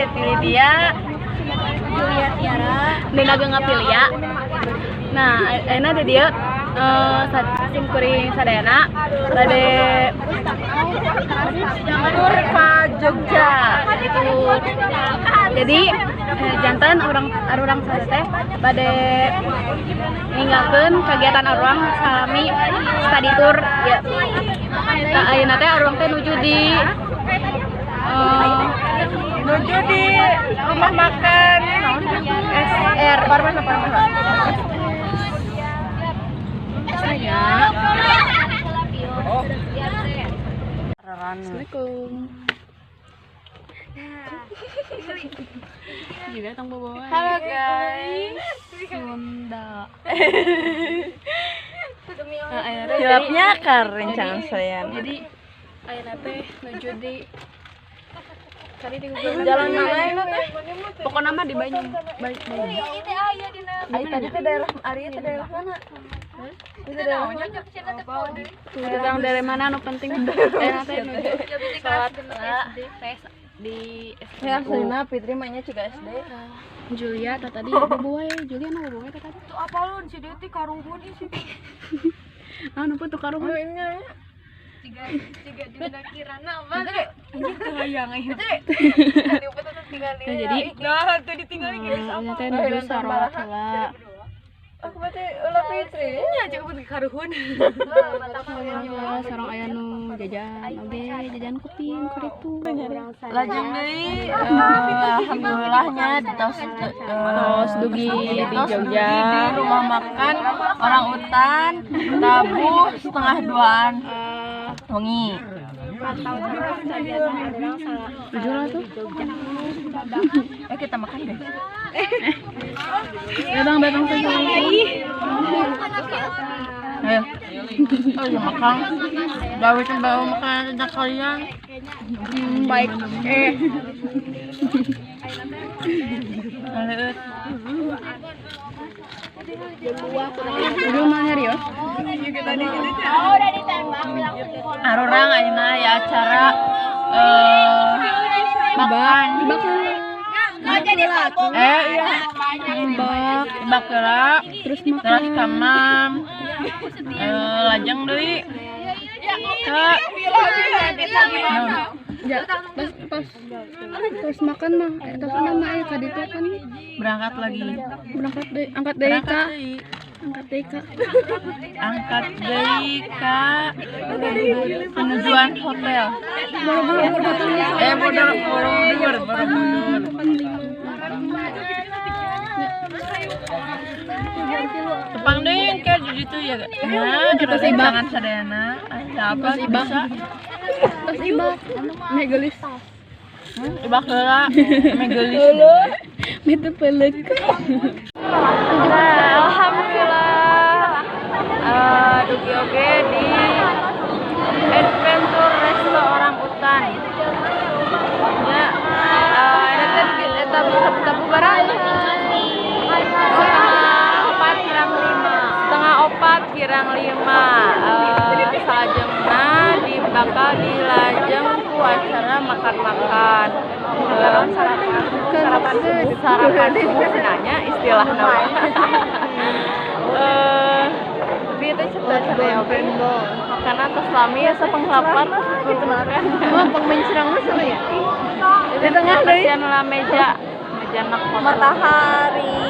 Teti Lydia, Julia Tiara. Dan agak Aprilia. Nah, ayeuna di dieu sim kuring sadayana bade tur ka Jogja. Tur. Jadi janten urang arurang sadaya teh bade ninggalkeun kegiatan urang salami study tour ya. Nah, ayeuna teh urang teh nuju di Nuju di rumah makan SR. Parmana, Parmana. Ya. Assalamualaikum. Gila tong bawa. Halo guys. Sunda. Nah, ayeuna teh Hilapnya kar rencana saya. Jadi ayeuna teh nuju di cari di Google. Jalan mana ini teh? Pokoknya mah di Banyu. Banyu. Ari tadi ke daerah, Ari ke daerah mana? Itu daerah mana? Tuh, datang dari mana nu penting. Ayeuna teh nuju sholat tes di Ya, aslinya Fitri mainnya juga SD. Julia tah tadi bobo we. Julia nu bobo we tah tadi. Tuh apa lu si Deti karuhun ih si Ah, nu tuh karuhun. Oh, ini ya. tiga tiga dina kirana mah. Hayang ayo. Tadi tinggal Nah, jadi Nah, tuh ditinggalin geus ayeuna teh nuju sholat heula. Aku berarti ulah Fitri. nya cek pun karuhun. Ya, sareng aya nu jajan oge, jajan kuping kuritu. Lajeng deui alhamdulillahnya tos Tos dugi di tos dugi Jogja. Di rumah makan orang utan tabuh setengah duaan wengi. Nuju lah tuh. Eh, kita makan guys. Datang datang tuh. Ayo. Oh, ya makan. Baru baru makan sejak kalian. Baik. Eh, Lanjut. nuju mah nyarios. Arurang ayeuna ya acara makan. Ibak. Eh iya. Ibak. Ibak heula. Terus makan. Terus kamam. Lajeng deui. Ka Ya, pas pas terus makan mah, terus udah mah ka ditu kan berangkat lagi. Berangkat deui, angkat deui Berangkat ka. Deui. Angkat deui ka. Angkat deui ka penujuan hotel. Borobudur hotel. Eh, Borobudur, Borobudur, Borobudur. Tepang deui ke di ditu ya. Ya, Kita ibak. rencangan sadayana. Aya apa Terus ibak. bisa? Terus ibak. Megelis. Ibak heula, megelis. Itu pelek. Nah, alhamdulillah. Dugi oge di Adventure Resto Orang Utan. Ya, eta teh dugi eta tabu barang 3.45. 3.45. Salajengna di bakal dilajeng ku acara makan-makan. Sarapan sarapan sarapan subuh nanya istilah nama. Tapi itu cerita ya oke. Karena tos lami ya sapang lapar gitu makan. Mah pang mah seru ya. Di tengah deui lah meja meja nak Matahari.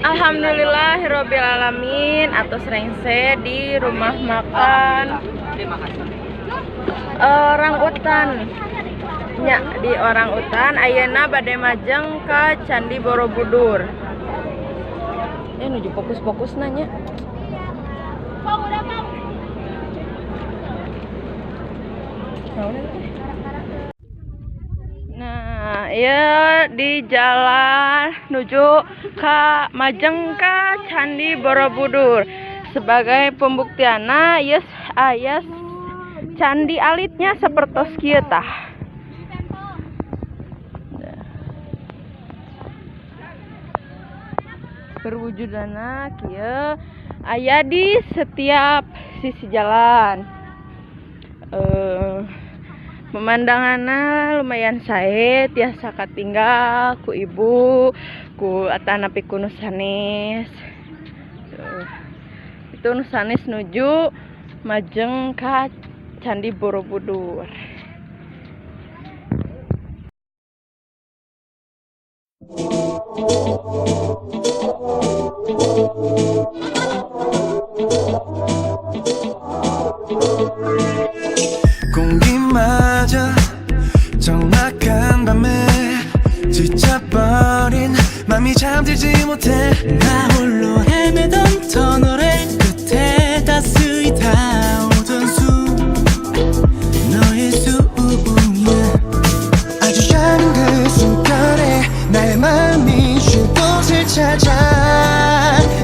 Alhamdulillahirabbil alamin atau rengse di rumah makan orang utan nya, di orang utan ayeuna bade majeng ka Candi Borobudur. Nuju fokus-fokus nanya. Nah, ya di jalan menuju ke majeng ka Candi Borobudur. Sebagai pembuktianna, yes aya candi alitnya sepertos kieu tah. Perwujudanna kieu aya di setiap sisi jalan. Pemandanganna lumayan sae, tiasa katinggal ku ibu, ku atanapi ku nu sanes. Tuh. Itu nu sanes nuju majeng ka Candi Borobudur. 공기마저 적막한 밤에 지쳐버린 맘이 잠들지 못해 나 홀로 헤매던 터널의 끝에 따스히 닿오던 숨 너의 숨이야. 아주 작은 그 숨결에 나의 마음이 쉴 곳을 찾아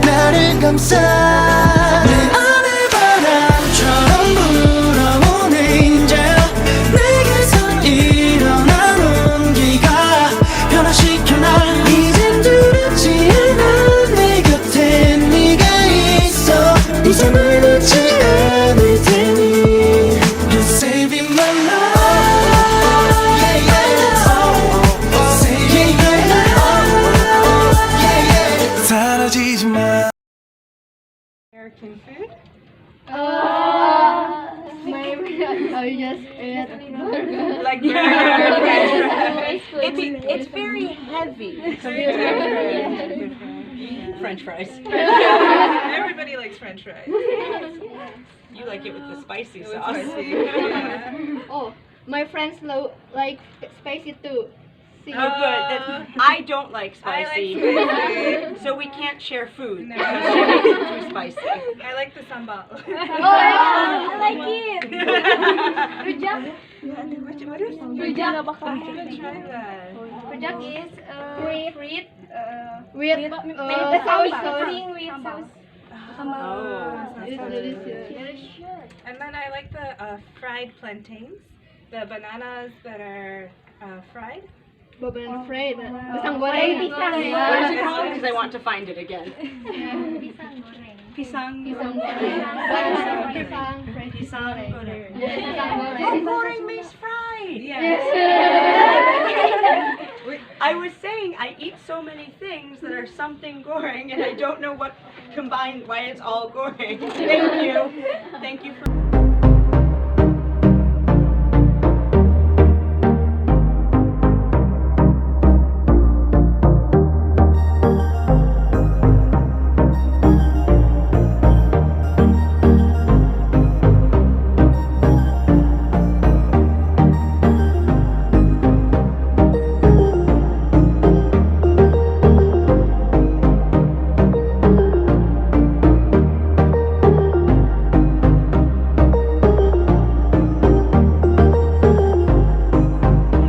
나를 감싸 내 안에 바람처럼 불어온 angel 내게서 일어난 온기가 변화시켜 날 이젠 두렵지 않아. 내 곁에 네가 있어 이 손을 놓지 않을 테니. You're saving my life, yeah, yeah. Saving my life, yeah, yeah. 사라지지 마. American food? I just ate burger. Like burger, french fries. It's very heavy. French fries. Everybody likes french fries. You like it with the spicy sauce. Spicy. Oh, my friends like spicy too. See. Oh, good. I don't like I like spicy. spicy. So we can't share food No. because she makes it too spicy. I like the sambal. Oh, I like it. Rujak. What is Rujak. I haven't tried that. Rujak is fruit with sauce. With sauce. Oh. It's delicious. And then I like the fried plantains, the bananas that are fried. Banana fried. Pisang goreng. What is it called? Because I want to find it again. Pisang. Pisang goreng. Pisang. Pisang goreng. Pisang Oh, goreng. goreng means fried. Yes. I was saying I eat so many things that are something goreng, and I don't know what combined, why it's all goreng. Thank you. Thank you for.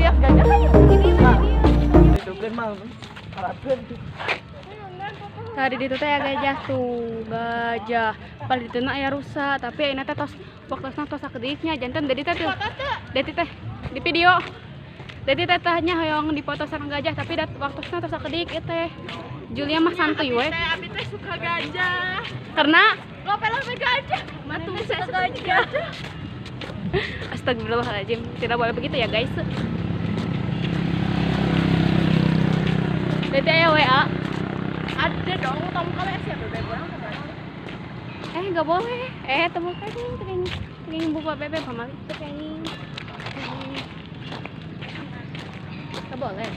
Lihat gajah kan yuk. Tadi di teh gajah tuh, gajah. Padahal di teu aya rusa, tapi ayeuna teh tos waktosna tos sakediknya janten dedi teh tuh. Dedi teh di video. Dedi teh tah nya hoyong dipoto sareng gajah, tapi dat waktosna tos sakedik ieu teh. Julia mah santuy we. Abi teh suka gajah. Karena Lope-lope gajah. matu Suka gajah. Astagfirullahaladzim, tidak boleh begitu ya guys. Berarti aya WA. Ada dong, kamu kalau siapa bebe orang Nggak boleh. Temu kan kering kering buka bebe pamali itu kering. Nggak boleh.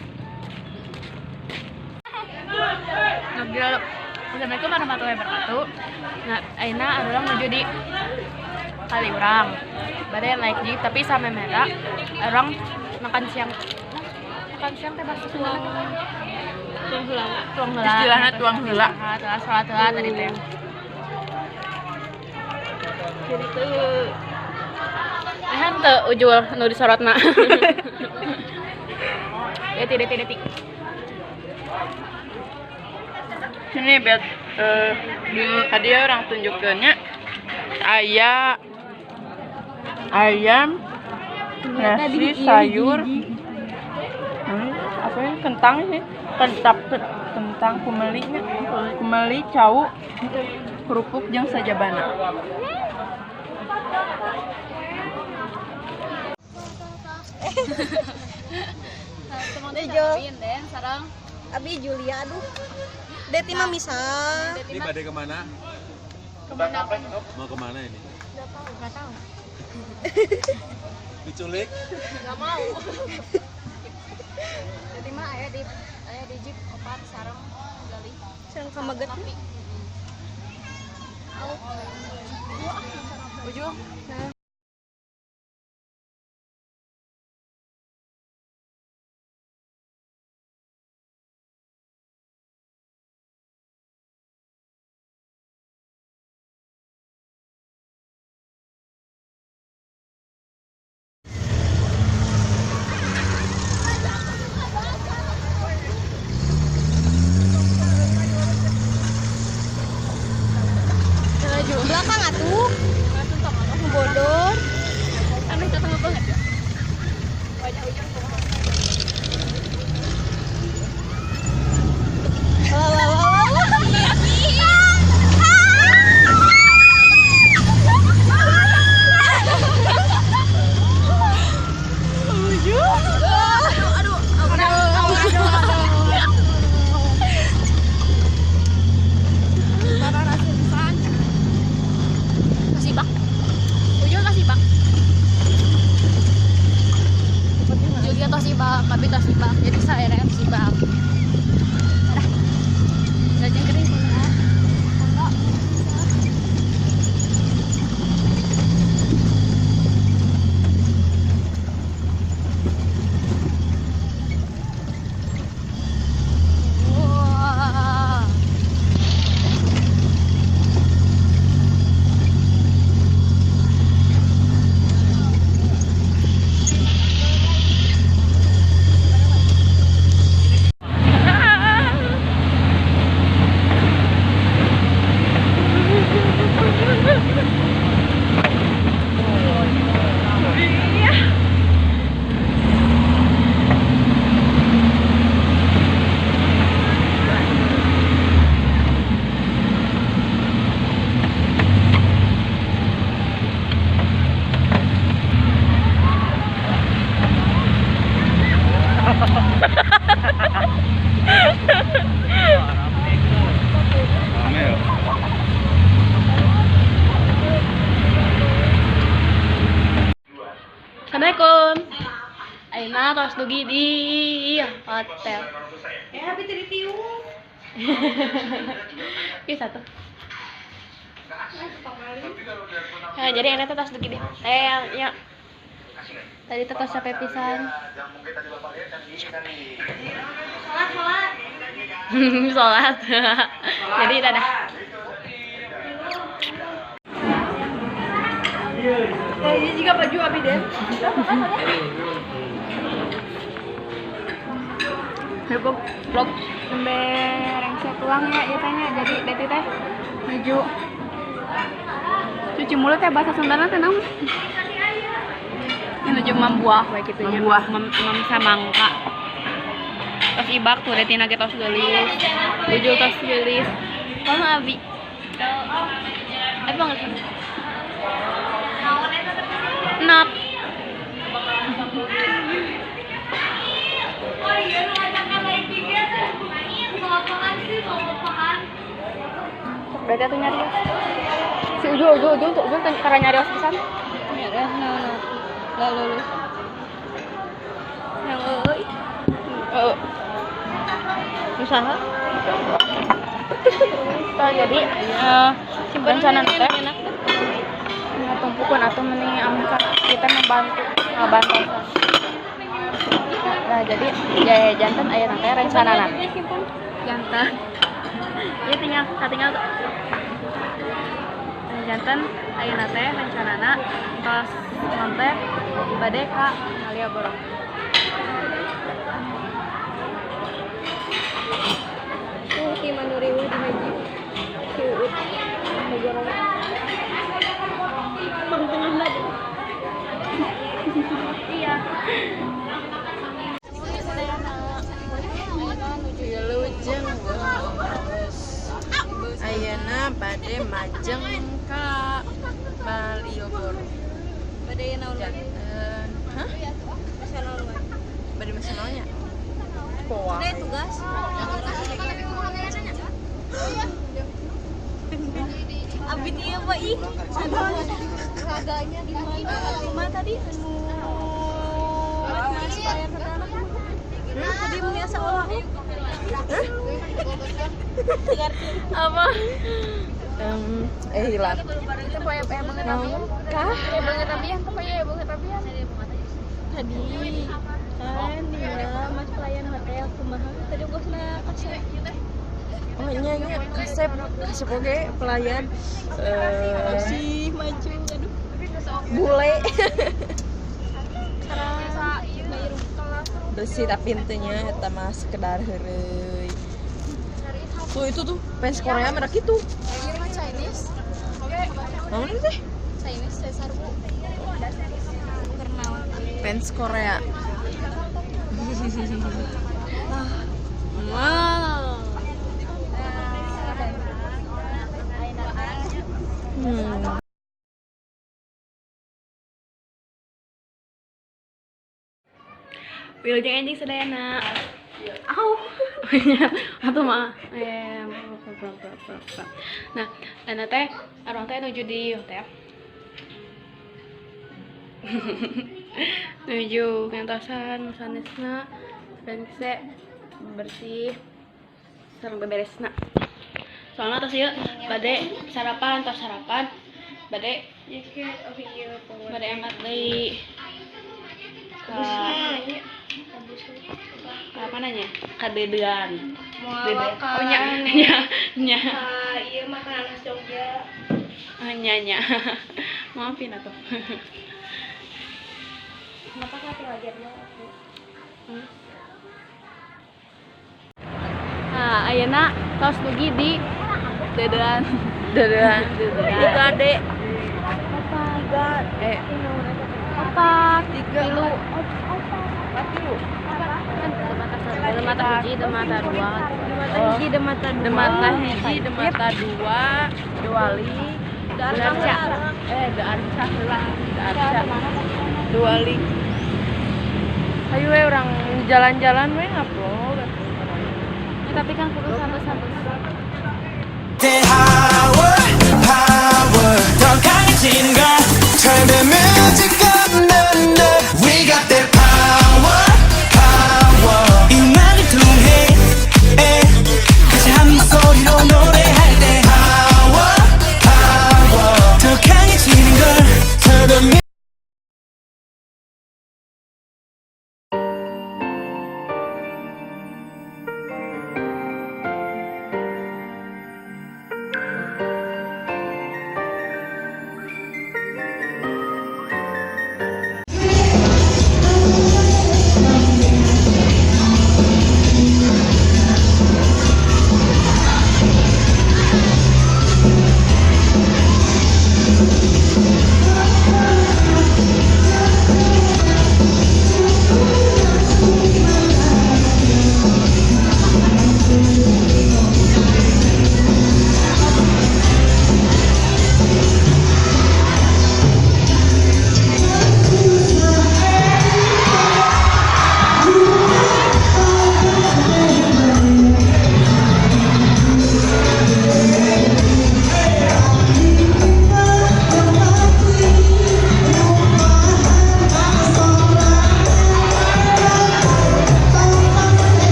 Assalamualaikum warahmatullahi wabarakatuh. Nah, ayeuna urang menuju di Kaliurang. Bade naik jeep tapi sama merah. Urang makan siang. Makan siang teh bahasa Sunda. Tuang heula. Tuang heula. Istilahna tuang heula. Heula, salat heula tadi teh. Jadi tuh henteu ujul nu disorotna. Deti deti deti. Sini bet tadi orang tunjukkeunnya aya ayam, nasi, sayur, apa ya, kentang sih, kentang, kentang kumelinya, kumeli, cau, kerupuk jeung sajabana. Den sareng Abi Julia aduh. Deti mah misa. Ini badai kemana? Kemana? Mau kemana ini? Nggak tahu. Diculik? Nggak mau. Deti mah aya di jeep opat sareng gali. Sareng kamaget. Ujung. Belakang atuh. Bodor. Aneh ketemu banget ya. Banyak ujung kumaha. Aduh, aduh, aduh. Kasih bak. Ujung kasih bak. Julia tos ibak, Kabi tos ibak. Jadi saya tos ibak. Dah. Jajan kering semua. Enggak. Wah. Assalamualaikum. Aina tos dugi di hotel. Habis tadi tiup. Bisa tuh. Nah, jadi Aina teh tos dugi di hotel ya. Tadi teh tos capek pisan. Sholat, Sholat. Jadi dadah. Ini juga baju Abi deh. Vlog vlog nembe rengse tuang ya ieu teh nya. Jadi Deti teh nuju cuci mulut ya bahasa Sundana teh naon? Nuju mambuah we kitu nya. Mambuah. Mam samangka. Tos ibak tuh Deti nage tos geulis. Ujul tos geulis. Kono Abi. Abi banget. Nap. Berarti tuh nyari si Ujo Ujo Ujo tuh Ujo karena nyari pisan. Nyari nah lalu yang euy. Heeh. Usaha. Tuh, jadi rencana teh tumpukan atau mending amka kita membantu ngabantu. Nah, jadi ya jantan aya teh rencana jantan. Ieu tinggal katinggal jantan ayeuna teh rencanana tos teh bade ka Malioboro. Tuh ti manuriu di haji. Si Uut. Bogor. Bang tengah lagi. Iya. Wilujeng bos. Ayeuna bade majeng ka Malioboro. Bade naon lagi? Janten. Hah? Ih, raganya gimana? Cuma tadi tadi biasa olah. Apa? Hilang. Itu banyak banget Kah? Banget rapian, pokoknya banget rapian. Tadi kan dia mas pelayan hotel kumaha tadi bosna kasep. Oh nya nya kasep kasep oge pelayan sih maju aduh. Bule. Bersih tapi intinya eta mah sekedar heureuy. Tuh itu tuh fans Korea merek itu. Iya mah Chinese. Naon ini teh? Chinese saya sarbu. Fans Korea. Wow. Wilujeng enjing sadayana. Au. Atuh mah. Nah, ana teh urang teh nuju di hotel. Nuju ngantosan sanesna dan se bersih sareng beberesna. Soalna tos ieu bade sarapan, tos sarapan bade bade angkat deui ka apa nanya? Kadedean. Oh nya nya nya. Iya makanan khas Jogja. Oh nya nya. Maafin atuh. Kenapa nggak tinggal aku? Nah, ayeuna tos dugi di Dedean. Dedean. Tiga D. Empat, Tiga. tilu, Empat tilu. Demata hiji, demata dua. Demata hiji, demata dua. Demata hiji, demata dua, duali, Darca. Darca heula, Darca. Duali. Hayu we urang jalan-jalan we ngupload. Ya, tapi kan kudu santai-santai. Power, power, 더 강해지는 걸. Turn the music up, na, na. We got that power, power. 이 음악을 통해, 에, 같이 한 목소리로 노래할 때 power, power. 더 강해지는 걸. Turn the music.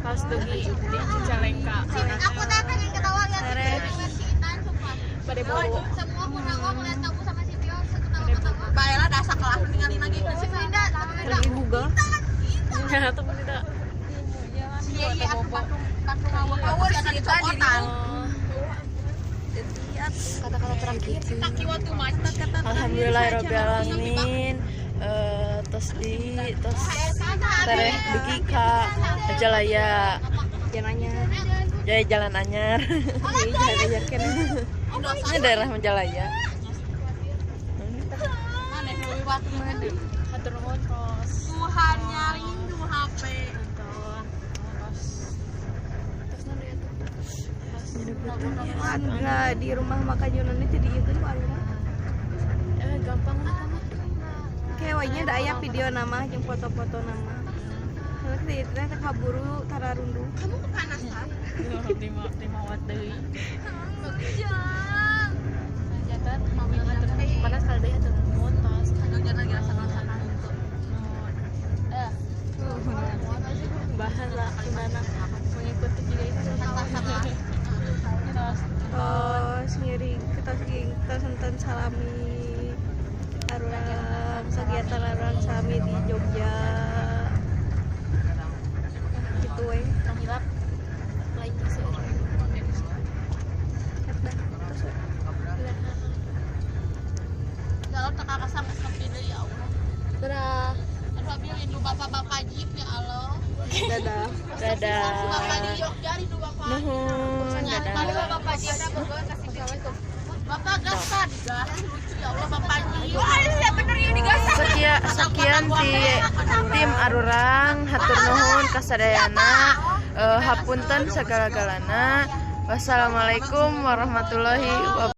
Pas dugi di Cicalengka. Aku teh pengen ketawa lihat si Intan sumpah. Bade bobo. Semua pun aku ngeliat kamu sama si Tio ketawa-ketawa. Baiklah dasar kelas tinggalin lagi. Si Linda, temen Linda. Lagi Google. Nya temen Linda. Iya iya aku patung patung power si Intan. Kata-kata terakhir. Alhamdulillahirobbilalamin. Tos di tos tereh dugi ka Majalaya. Jaya Jalan Anyar. Jalan Anyar kan. Ini daerah Majalaya. Tuhan nyarindu HP. Enggak di rumah makan Yunani jadi itu rumah. Gampang lah mah. Kayak wajahnya ada aya video nama jeung foto-foto nama. Soalnya kita itu teh kaburu tararundung. Kamu kepanasan. Lima lima watt deui. Jang. Jantan panas kali deui atuh nuhun tos. Aduh, jangan lagi rasa-rasakan. Eh, bahasa Sundana mengikuti juga itu. Tos. Tos ngiring tos ngiring tos nonton salami arurang kegiatan arurang salami di Jogja gitu we. Tong hilap like jeung seueur. Dah, tos we. Ya Allah, teka kasam sepi deui, ya Allah. Dadah. Aduh, abi rindu bapak-bapak jeep, ya Allah. Dadah. Dadah. Bapak di Jogja rindu bapak. Nuhun, dadah. Bapak jeep Bapak gas kan digas lucu, ya Allah, bapak jeep. Wah, ini bener ya digas. Sekian sekian ti tim arurang, hatur nuhun kasadayana. Hapunten segala-galana. Wassalamualaikum warahmatullahi wabarakatuh.